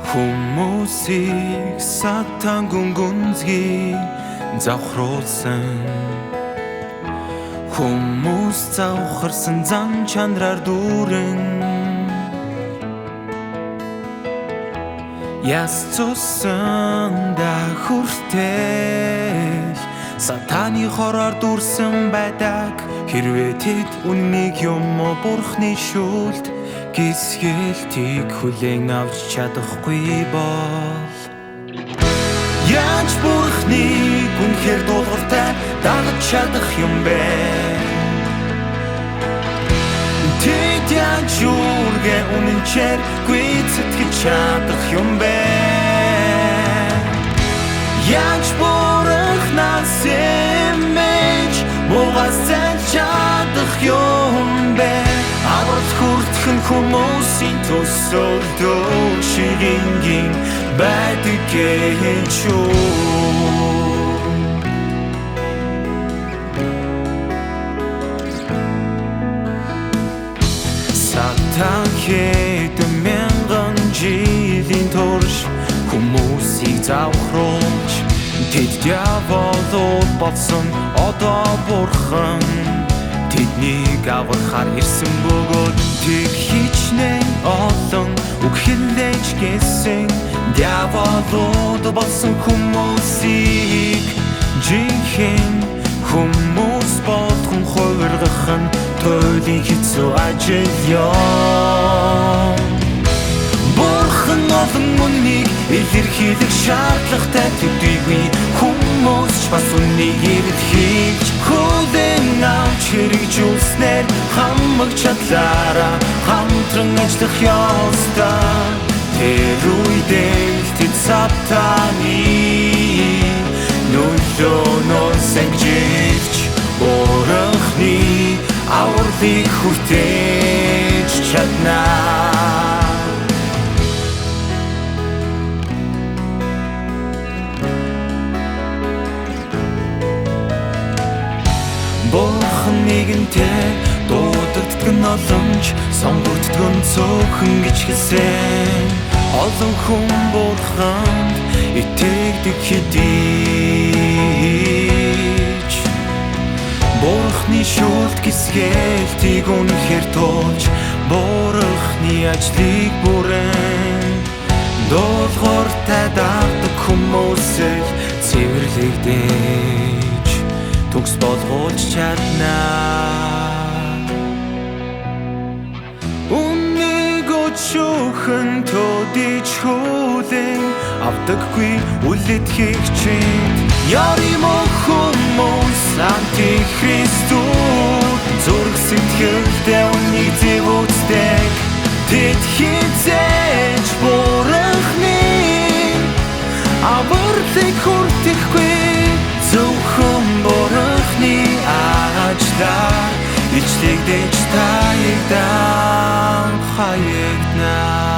Хүмүүсийг сатан гүн гүнзгий завхруулсан. Хүмүүс завхарсан зан чанараар дүүрэн яс цусанда хүртэл сатаны хороор дүүрсэн байдаг. Хэрвээ тэд үннийг юм уу бурхны шүүлт гисгэлтийг хүлээн авч чадахгүй бол яаж бурхныг үнэхээр дуулууртай дагаж чадах юм бэ? Тэд яаж үүргээ үнэнчээр гүйцэтгэж чадах юм бэ? Яаж бурхнаас эмээж муугаас зайлж чадах юм бэ? Аврал хүртэх нь хүмүүсийн төсөөлдөг шиг энгийн байдаг гэж үү? Сатан хэдэн мянган жилийн турш хүмүүсийг завхруулж тэд дьяволууд болсон. Одоо бурхан тэднийг аврахаар ирсэн бөгөөд тэг хичнээн олон үг хэллээж гэсэн дьяволууд болсон хүмүүсийг жинхэнэ хүмүүс болгон хувиргах нь туйлын хэцүү ажил юм. Бурхан олон үннийг илэрхийлэх шаардлагатай төдийгүй хүмүүс ч бас үннийг эрэлхийлж хүлээн авч хэрэгжүүлснээр хамаг чадлаараа хамтран ажиллах ёстой. Тэр үедээ л тэд сатаны нөлөөнөөс ангижирч бурхны авралыг хүртээж чадна. Бурхан нэгэнтэй дуудагддаг нь олонч, сонгогддог нь цөөхөн гэж хэлсэн. Олон хүн бурханд итгэдэг хэдий ч бурхны шүүлт гисгэлтийг үнэхээр туулж бурхны ажлыг бүрэн дуулууртай дагдаг хүмүүсэл цэвэрлэгдэж төгс болгуулж чадна. Үннийг өчүүхэн төдийч хүлээн авдаггүй үлдэхийг ярим хүмүүс антихристүүд зүрх сэтгэлдээ үннийг зэвүүцдэг. Тэд хизээж бурхны авралыг хүртэхгүй, зөвхөн бурхны ажлаар ичлэгдэж таягдан хаягдана.